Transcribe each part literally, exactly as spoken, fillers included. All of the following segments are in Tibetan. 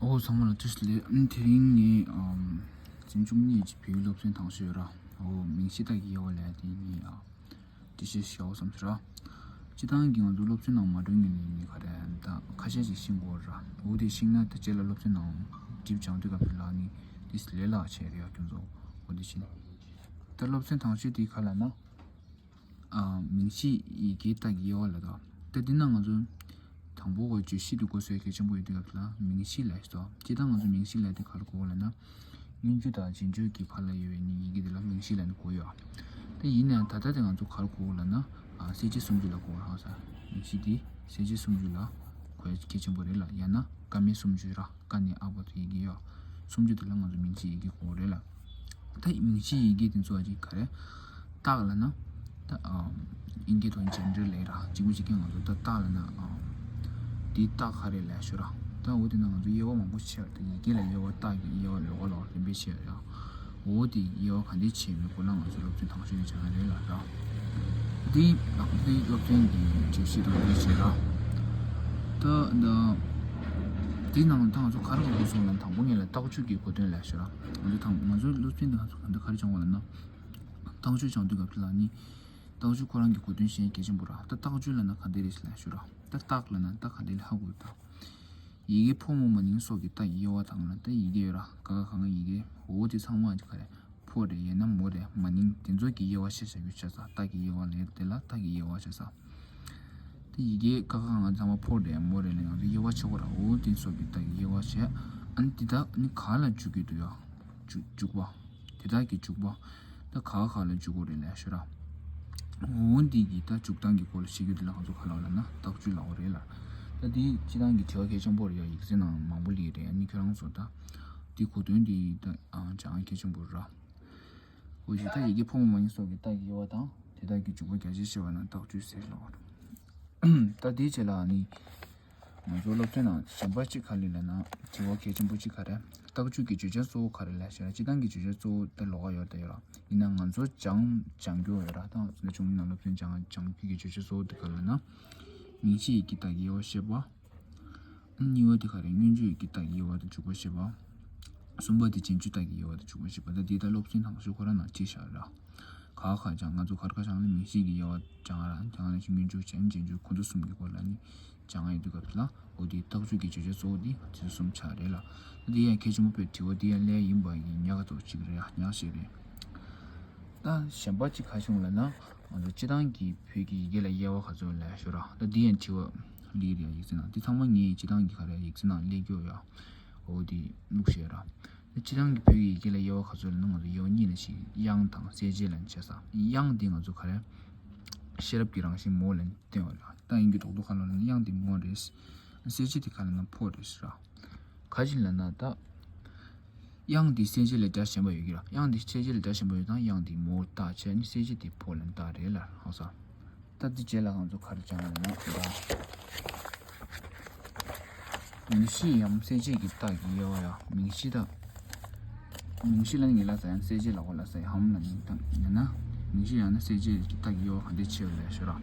ཨོ་ཚང་མ་ལ་བཀྲ་ཤིས་བདེ་ལེགས། ཨ་ནི་དེ་རིང་ངས་ཨམ་འཛིན་སྐྱོང་གཉིས་ཀྱི་བོད་ཡིག་སློབ་ཚན་དང་ཤོས་ར། ཨོ་མིང་གཞི་རྟགས་ཀྱི་དབྱེ་བ་ལས་དེ་ངས་ཨ་འགྲེལ་བཤད་ཞུ་བསམ་ཤེས་ར། སྤྱི་བཏང་གི་ང་ཚོ་སློབ་ཚན་ནང་མ་འགྲོ་ངེས་ནས་ནི་ག་རེ་ད་ཁ་ཤས་ཤིག་ཤེས་དགོས་ར། ཨོ་དེ་ཤེས་ན་ད་རྗེས་ལ་སློབ་ཚན་ནང་སྒྲིབ་སྦྱང་དུས་སྐབས་དེ་ལ་ནི་དེ་ལས་སླ་ཆེ་རེད་ཡ་ཁྱོད་ཚོ། ཨོ་དེ་ཤེས་ད་སློབ་ཚན་དང་ཤོས་དེ་ག་ལ་ན། ཨ། མིང་གཞི་ཡི་གེ་རྟགས་ཀྱི་དབྱེ་བ་ལ་དོ། ད་འདི་ན་ང་ཚོ་དང་པོ་གོ་བརྗོད་གཞི་དུ་གོ་སའི་གལ་ཆེན་པོ་ཡོད་དུས་སྐབས་ལ་མིང་གཞི་ལ་ཞིག་དོ། སྤྱིར་བཏང་ང་ཚོ་མིང་གཞི་ལ་དེ་ག་རེ་གོ་ལ་ན། སྔོན་འཇུག་དང་རྗེས་འཇུག་གི་བར་ལ་ཡོད་པའི་ནི་ཡི་གེ་དེ་ལ་མིང་གཞི་ལ་ནི་གོ་ཡོད། ད་ཡིན་ནའང་ད་ལྟ་དེ་ང་ཚོ་ག་རེ་གོ་ལ་ན། ཨ། གསལ་བྱེད་སུམ་ཅུ་ལ་གོ་ར་ཧ་ས། མིང་གཞི་དེ་གསལ་བྱེད་སུམ་ཅུ་ལ་གོ་ཡ་གལ་ཆེན་པོ་རེད་ལ། ཡང་ན་ཀ་མད་སུམ་ཅུ་ར། ཀ་ནས་ཨ་བར་དུ་ཡི་གེ་ཡོད། སུམ་ཅུ་དེ་ལ་ང་ཚོ་མིང་གཞི་ཡི་གེ་གོ་རེད་ལ། ད་མིང་གཞི་ཡི་གེ་དེ་ཚོ་ཅིག་ག་རེ། རྟགས་ལ་ན། ད་ཨ་ཡིན་གྱི་དོན་ཅན་འདྲ་ལས་ར་གཅིག་པུ་གཅིག་གི་ང་ཚོ་ད་རྟགས་ལ་ན་ཨ་དེའི་རྟགས་ག་རེ་ལས་ཤོ་ར། ད་འོ་དེ་ན་ང་ཚོ་དབྱེ་བ་མང་པོ་ཕྱེ་བ་ད་ཡི་གེ་ལ་དབྱེ་བ་རྟགས་ཀྱི་དབྱེ་བ་ལོགས་ཀ་ལོགས་རིམ་པས་ཕྱེ་བ་ཡ། འོ་དེ་དབྱེ་བ་ག་འདྲས་ཕྱེ་མེད་ཁོ་ན་ང་ཚོ་སློབ་ཚན་དང་ཤོས་ནས་སྦྱང་ཡ་རེད་ལ་ར། འདི་ལག་འདི་སློབ་ཚན་གྱི་བརྗོད་གཞི་དང་འདི་བྱེད་ར། ད་ད་འདི་ནང་ད་ང་ཚོ་ག་རེ་ག་རེ་སོང་ལ་དང་པོ་ངེས་ལ་རྟགས་འཇུག་གི་གོ་དོན་ལ་ཤོ་ར། ང་ཚོ་དང་ང་ཚོའི་སློབ་ཚན་འདི་ང་ཚོ་ག་འདི་ག་རེ་སྦྱང་བ་ལ་ན། རྟགས་འཇུག་སྦྱང་དུས་སྐབས་དེ་ལ་ནི། རྟགས་འཇུག་ཁོ་རང་གི་གོ་དོན་ཤེས་གལ་ཆེན་པོ་ར། ད་རྟགས་འཇུག་ལ་ན་ག་འདི་རེད་ལ་ཤོ་ར། ད་རྟགས་ལ་ན་ད་ག་འདི་ལ་ཧ་གོ་ད། ཡི་གེ་ཕོ་མོ་མ་ནིང་སོགས་ཀྱི་རྟགས་ཀྱི་དབྱེ་བ་དང་ལ་ད་ཡི་གེ་ཡོད་ར་ག་ག་གང་གི་ཡི་གེ་འོ་དེ་ཚང་མ་ག་རེ་ཕོ་རེད་ཡང་ན་མོ་རེད་མ་ནིང་དེ་ཚོ་གི་དབྱེ་བ་ཤེས་བྱ་རྒྱུ་ཆ་ས་རྟགས་ཀྱི་དབྱེ་བ་ལས་དེ་ལ་རྟགས་ཀྱི་དབྱེ་བ་ཆ་ས། དེ་ཡི་གེ་ག་ག་གང་གང་ཚང་མ་ཕོ་རེད་མོ་རེད་ལ་ཡང་དེ་དབྱེ་བ་ཆ་གོ་ར་འོ་དེ་ཚོ་གི་རྟགས་ཀྱི་དབྱེ་བ་བྱས་ཨ་ནི་དེ་དག་ནི་ག་ལ་འཇུག་གི་འདུག་ཡ། འཇུག་འཇུག་པ། དེ་དག་གི་འཇུག་པ། ད་ག་ག་ལ་འཇུག་གོ་རེད་ལ་ཤོ་ར། འོ་འདི་གི་ད་འཇུག་སྟངས་ཀྱི་སྐོར་ལ་བཤད་རྒྱུ་དེ་ལ་ང་ཚོ་ག་ལ་ལ་ན་རྟགས་འཇུག་ལ་འོ་རེད་ལ། ད་འདི་སྤྱི་བཏང་གི་དྲི་བ་གལ་ཆེན་པོ་རེད་ཡ་ཡིག་ཚད་ནང་མང་པོ་ལི་རེད་ཨ་ནི་ཁྱོད་རང་ཚོ་ད། འདི་གོ་དོན་འདི་ད་ཨང་ཅང་གལ་ཆེན་པོ་ར། འོ་ཞིག་ད་ཡི་གེ་ཕོ་མོ་མ་ཡིན་སོགས་ཀྱི་རྟགས་ཀྱི་དབྱེ་བ་དང་དེ་དག་གི་འཇུག་པ་རྒྱ་ཆེ་ཤེས་པ་ན་རྟགས་འཇུག་ཟེར་ལ་འོ། ད་དེའི་རྗེས་ལ་ནི། ང་ཚོ་སློབ་ཚན་ནང་གཞན་པ་གཅིག་ག་ལ་ལ་ན་དྲི་བ་གལ་ཆེན་པོ་གཅིག་ག་རེ། རྟགས་འཇུག་གི་བརྗོད་བྱ་གཙོ་བོ་ག་རེ་ལ་ཞེ་ན་སྤྱི་བཏང་གི་བརྗོད་བྱ་གཙོ་བོ་དེ་ལོགས་ཀ་ཡོད་དེ་ཡོད་ར། ཡིན་ན་ང་ཚོ་སྦྱང་སྦྱང་རྒྱུ་ཡོད་ར་དང་ཚོ་ཆུང་ཡིན་ན་སློབ་ཚན་སྦྱང་སྦྱང་རྒྱུ་གི་བརྗོད་བྱ་གཙོ་བོ་དེ་ག་ལ་ན། མིང་གཞི་ཡི་གེ་རྟགས་ཀྱི་དབྱེ་བ་ཤེས་པ། གཉིས་པ་དེ་ག་རེ་སྔོན་འཇུག་ཡི་གེ་རྟགས་ཀྱི་དབྱེ་བ་དང་འཇུག་པ་ཤེས་པ། གསུམ་པ་དེ་རྗེས་འཇུག་རྟགས་ཀྱི་དབྱེ་བ་དང་འཇུག་པ་ཤེས་པ་ད་དེ་ལྟར་སློབ་ཚན་དང་ཤོས་ཁོ་ར་ནང་ཅི་བཞག་ར། ག་ཁ་སྦྱང་ང་ཚོ་གར་ཁ་སྦྱང་ལ་མིང་གཞི་གི་དབྱེ་བ་སྦྱང་ར་སྦྱང་ལ་ཞིག་སྔོན་འཇུག་བྱས་རྗེས་འཇུག་ཁོ་ཚོ་གསུམ་གྱི་སྐོར་ལ་ནི་སྦྱང་ཡོད་དུས་སྐབས་ལ་འོ་དེའི་རྟགས་འཇུག་གི་བརྗོད་བྱ་གཙོ་བོ་དེ་དེ་ཚོ་གསུམ་ཆགས་རེད་ལ། འདི་ཡང་གལ་ཆེན་པོ་བས་དྲི་བ་འདི་ཡང་ལས་ཡིན་པ་ཡིན་ཉག་ག་ཏོ་གཅིག་རེད་ཡ་ཉག་ཞིག་རེད། ད་གཞན་པ་གཅིག་ག་བྱུང་ལ་ན་ང་ཚོ་སྤྱི་བཏང་གི་བོད་ཀྱི་ཡི་གེ་ལ་དབྱེ་བ་ག་ཚོད་ལ་ཤོ་ར་ད་འདི་ཡང་དྲི་བ་ལི་རེད་ཡ་ཡིག་ཚད་ནང་འདི་ཚང་མ་ངའི་སྤྱི་བཏང་གི་ག་རེ་ཡིག་ཚད་ནང་སླེབས་ཀྱི་ཡོད་ཡ། འོ་དེ་ལུགས་ཤེས་ར། སྤྱིར་བཏང་གི་བོད་ཀྱི་ཡི་གེ་ལ་དབྱེ་བ་ག་ཚོད་ལ་ན་ང་ཚོ་དབྱེ་བ་གཉིས་ལ་ཕྱེ། དབྱངས་དང་གསལ་བྱེད་ལ་ཕྱེ་ས། དབྱངས་འདི་ང་ཚོ་ག་རེ། ཤེས་རབ་ཀྱི་རང་བཞིན་མོ་ལ་བསྟན་པ་རེད། ད་དབྱངས་ཀྱི་རྡོག་རྡོག་ག་ལ་ན་དབྱངས་འདི་མོ་རེད། གསལ་བྱེད་འདི་ག་ལ་ན་ཕོ་རེད་ཟེར་ར། ག་ཅི་ལ་ན་ད། དབྱངས་འདི་གསལ་བྱེད་ལ་སྒྲ་གཞན་པ་ཡོད་ཀྱི་ར། དབྱངས་འདི་གསལ་བྱེད་ལ་སྒྲ་གཞན་པ་ཡོད་དང་དབྱངས་འདི་མོ་བཏགས་བྱས་ནི་གསལ་བྱེད་འདི་ཕོ་ལ་བཏགས་རེད་ལ་ཧ་ས། ད་འདི་རྗེས་ལ་ང་ཚོ་ག་རེ་སྦྱང་ཡོད་ན་ད། མིང་གཞི་ཡང་གསལ་བྱེད་ཀྱི་རྟགས་ཀྱི་དབྱེ་བ་ཡང་མིང་གཞི་དང་། མིང་གཞི་ལ་ངེས་ལ་ཟ་ཡང་གསལ་བྱེད་ལ་གོ་ལ་ཟ་ཡང་ཧམ་ལ་ནིང་དང་ཡང་ན། མིང་གཞི་ཡང་ན་གསལ་བྱེད་ཀྱི་རྟགས་ཀྱི་དབྱེ་བ་ག་འདྲས་ཕྱེ་བ་ལས་ཤོ་ར།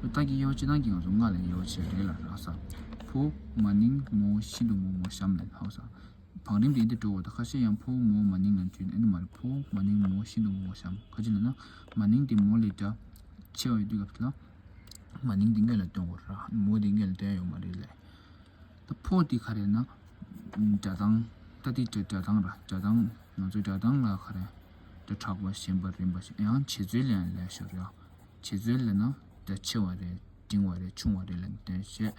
རྟགས་ཀྱི་དབྱེ་བ་སྤྱི་བཏང་གི་ང་ཚོ་ལྔ་ལ་དབྱེ་བ་ཕྱེ་བ་རེད་ལ་རག་ས། ཕོ། མ་ནིང་། མོ། ཤིན་ཏུ་མོ། མོ་གཤམ་ལ་ཧ་ས། བང་རིམ་དེ་འདི་འགྲོ་བ་དང་ཁ་ཤས་ཡང་ཕོ་མོ་མ་ནིང་ལ་འཇུས་ཨ་ནི་མ་རེད་ཕོ་མ་ནིང་མོ་ཤིན་ཏུ་མོ་གཤམ་ག་ཅི་ལ་ན་མ་ནིང་དེ་མོ་ལས་འདྲ་ཆེ་བ་ཡོད་དུས་སྐབས་དེ་ལ་མ་ནིང་དེ་སྔོན་ལ་སྟོན་དགོས་ར་མོ་དེ་སྔོན་ལ་སྟོན་ཡོད་མ་རེད་ལས། ད་ཕོ་དེ་ག་རེ་ན་སྒྲ་གདངས་ད་དེ་སྒྲ་སྒྲ་གདངས་ར་སྒྲ་གདངས་ང་ཚོའི་སྒྲ་གདངས་ལ་ག་རེ་སྒྲ་དྲག་པ་ཞན་པ་རིམ་པ་ཡང་བྱེད་ཚུལ་ལ་ཡང་ལས་ཤོར་ཡ། བྱེད་ཚུལ་ལ་ན་སྒྲ་ཆེ་བ་རེད་འབྲིང་བ་རེད་ཆུང་བ་རེད་ལ་འདོན་བཤད།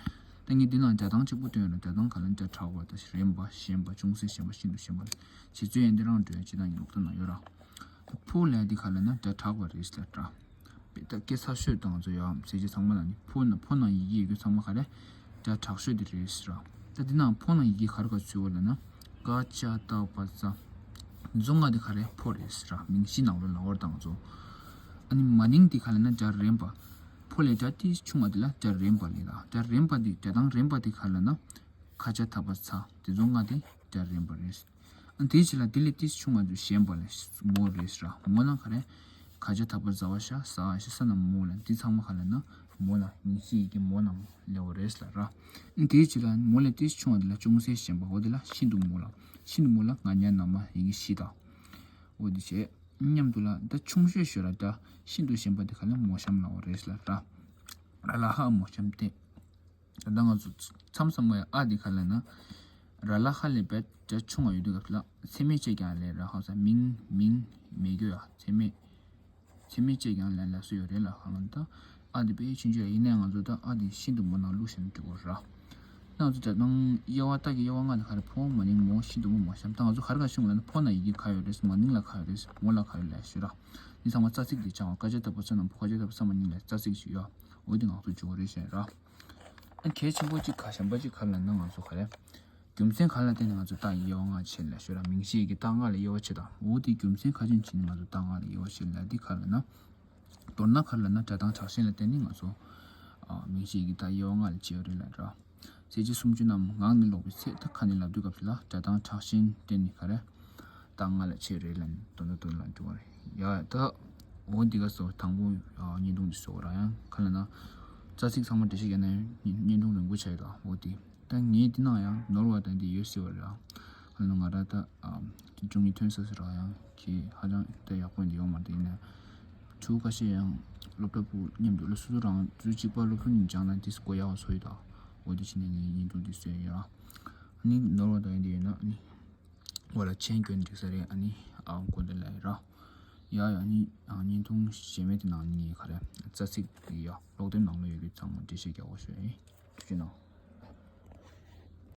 ད་ངས་འདི་ནང་སྒྲ་གདངས་གཅིག་པུ་སྟོན་ཡོད་ན་སྒྲ་གདངས་ག་ལ་སྒྲ་དྲག་པ་དང་རིམ་པ་ཞན་པ་ཅུང་ཟད་ཞན་པ་ཤིན་ཏུ་ཞན་པ་ལ་བྱེད་ཚུལ་ཡང་འདི་རང་འགྲོ་ཡ་སྤྱི་བཏང་གི་ལུགས་ལྟར་ན་ཡོད་ར། ད་ཕོ་ལ་འདི་ག་ལ་ན་སྒྲ་དྲག་པ་རེད་ལ་སྒྲ། ད་སྐད་ཚ་ཤོས་དང་ཚོ་ཡ་ཟེར་གྱི་ཚང་མ་ལ་ནི་ཕོ་ན་ཕོ་ནང་ཡི་གེ་ཡོད་རྒྱུ་ཚང་མ་ག་རེ་སྒྲ་དྲག་ཤོས་དེ་རེད་ཟེར་ར། ད་འདི་ནང་ཕོ་ནང་ཡི་གེ་ག་རེ་ག་ཚུད་བ་ལ་ན་ཀ་ཅ་ཏ་པ་ཙ། འཛོ་ལྔ་དེ་ག་རེ་ཕོ་རེད་ཟེར་ར་མིང་གཞི་ནང་ལོ་ལ་བར་དང་ཚོ། ཨ་ནི་མ་ནིང་དེ་ག་ལ་ན་སྒྲ་རེམ་པ། ཕོ་ལས་སྒྲ་ཏིས་ཆུང་བ་དེ་ལ་སྒྲ་རེམ་པ་ལས་ལ་སྒྲ་རེམ་པ་དེ་སྒྲ་གདངས་རེམ་པ་དེ་ག་ལ་ན། ཁ་ཆ་ཐ་པ་ཚ་དེ་ཚོ་ལྔ་དེ་སྒྲ་རེམ་པ་རེད། ཨ་དེའི་ཕྱི་ལ་དེ་ལས་ཏིས་ཆུང་བ་དེ་ཞན་པ་ལས་མོ་རེད་ར་མོ་ན་ག་རེ། ཁ་ཆ་ཐ་པ་ཛ་བ་ཤ་ས་ཨ་ཤ་ས་ན་མོ་ལ་དེ་ཚང་མ་ག་ལ་ན་ མོ་ལ་མིང་གཞི་ཡི་གེ་མོ་རྣམས་སླེབས་པ་རེད་ལབ་ར། དེའི་རྗེས་ལ་མོ་ལས་ཏོག་ཙམ་ཆུང་བ་དེ་ལ་ཅུང་ཟད་ཞན་པ། འོ་དེ་ལ་ཤིན་ཏུ་མོ་ལ། ཤིན་ཏུ་མོ་ལ་ང་ཉ་ན་མ་ཡི་གེ་བཞི་དང་། འོ་དེ་བྱས། མཉམ་དུ་ལ་ད་ཆུང་ཤོས་ཤོས་ར་ད་ཤིན་ཏུ་ཞན་པ་དེ་ག་ལ་མོ་གཤམ་ལབ་པ་རེད་ལབ་ར། ར་ལ་ཧ་མོ་གཤམ་སྟེ། ད་ལྟ་ང་ཚོ་མཚམས་མཚམས་ང་ཡ་ཨ་དེ་ག་ལ་ན། ར་ལ་ཧ་ལས་པའི་ད་ཆུང་བ་ཡོད་དུས་སྐབས་ལ་མཚན་མེད་ཅེས་ཀྱང་ལས་ར་ཧ་ས་མིང་མིང་མེད་རྒྱུ་ཡ་མཚན་མེད། མཚན་མེད་ཅེས་ཀྱང་ལས་ལ་སུ་ཡོད་རེད་ལ་ཧ་ལ་ད། ཨ་དེ་དཔེ་ཆུང་ཆུང་ཡིན་ནའི་ང་ཚོ་ད་ཨ་དེ་ཤིན་ཏུ་མོ་ནང་བླུགས་ཤིང་འགྲིག་གོ་ར། ང་ཚོ་ད་ནང་དབྱེ་བ་ལྟ་གི་དབྱེ་བ་ལྔ་དེ་ག་རེ་ཕོ་མ་ནིང་མོ་ཤིན་ཏུ་མོ་མོ་གཤམ། ད་ང་ཚོ་ག་རེ་ག་ཤུང་ལ་ནི་ཕོ་ན་ཡི་གེ་ག་ཡོད་རེད། མ་ནིང་ལ་ག་ཡོད་རེད། མོ་ལ་ག་ཡོད་ལ་ཞུ་ར། འདི་ཚང་མ་རྩ་ཚིག་དེ་བྱང་བ་ཀ་ཅ་ད་པོ་ས་ན་བུ་ཀ་ཅ་ད་པོ་ས་མ་ནིང་ལ་རྩ་ཚིག་ཞུ་ཡ། འོ་དེ་ང་ཚོ་འཇུག་གོ་རེད་ཤེས་ར། ཨ་གལ་ཆེན་པོ་གཅིག་ག་གཤམ་པ་གཅིག་ག་ལ་ན་ང་ཚོ་ག་རེ། རྒྱུ་མཚན་ག་ལ་བརྟེན་ནས་ང་ཚོ་རྟགས་དབྱེ་བ་ལྔ་བྱེད་ལ་ཞུ་ར། མིང་གཞི་ཡི་གེ་རྟགས་ལྔ་ལ་དབྱེ་བ་ཕྱེ་དང་། འོ་དེ་རྒྱུ་མཚན་ག་ཅན་བྱས་ནས་ང་ཚོ་རྟགས་ལྔ་ལ་དབྱེ་བ་ཕྱེ་ལ་འདི་ག་ལ་ན། མདོར་ན་ག་ལ་ན་སྒྲ་གདངས་དྲག་ཞན་ལ་བརྟེན་ནས་ང་ཚོ་ཨ་མིང་གཞི་ཡི་གེ་རྟགས་དབྱེ་བ་ལྔ་ལ་ཕྱེ་བ་རེད་ལ་ར། གསལ་བྱེད་སུམ་ཅུ་རྣམས་ངག་ནས་ཀློག་པའི་ཚེ། ད་ཁ་ནས་ལབ་དུས་སྐབས་སུ་ལ་སྒྲ་གདངས་དྲག་ཞན་བརྟེན་ནས་ག་རེ། རྟགས་ལྔ་ལ་ཕྱེ་རེད་ལ་དོན་དུ་དོན་ལ་འགྲོ་བ་རེད་ཡ། ད་འོ་འདི་ག་སོ་དང་པོ་བརྙན་ཐུང་འདི་སོ་ར་ཡང་ག་ལ་ན། རྩ་ཚིག་ཚང་མ་འགྲེལ་བཤད་བརྒྱབ་ན་ཡང་བརྙན་ཐུང་རིང་པོ་ཆགས་ཡོད་ད་འོ་དེ། ད་ངས་འདི་ནང་ཡང་ནོར་བ་དང་འདི་ཡོད་སྲིད་པ་རེད། ཨ་ནི་ང་རང་ད་ཨ་ཅུང་གི་ཐོན་ས་ཟེར་བ་ཡང་གི་ཧ་ཅང་ད་ཡག་པོ་འདི་ཡོང་མ་རེད། ཡིན་ན་ཕྲུ་གུ་ཁ་ཤས་ཡང་སློབ་གྲྭ་ཕྲུ་གུ་མཉམ་དུ་སློབ་སོ་སོ་རང་ཚུལ་གཅིག་པ་སློབ་ཕྲུག་གཉིས་སྦྱངས་ན་འདི་སྒོ་ཡག་པ་བཟོ་ཡོད་ད། འོ་དེ་བྱས་ནས་ངས་བརྙན་ཐུང་འདི་བཟོས་ཡོད། ཨ་ནི་ནོར་བ་དང་འདི་ཡོད་ན་ཨ་ནི་འོ་ལ་མཆན་བཀོད་འགྲིག་ས་རེད། ཨ་ནི་ཨ་དགོངས་དག་ལ་ཡོད་ར། ཡ་ཡ་ནི་ཨ་བརྙན་ཐུང་གཞན་མའི་དེ་ནང་ནི་ངས་ག་རེ་རྩ་ཚིག་ཡ་ཀློག་དེབ་ནང་ལ་ཡོད་རྒྱུ་ཚང་མ་འགྲེལ་བཤད་རྒྱག་དགོས་ཞུ་ཡ་ཡིན། ཐུགས་རྗེ་གནང་།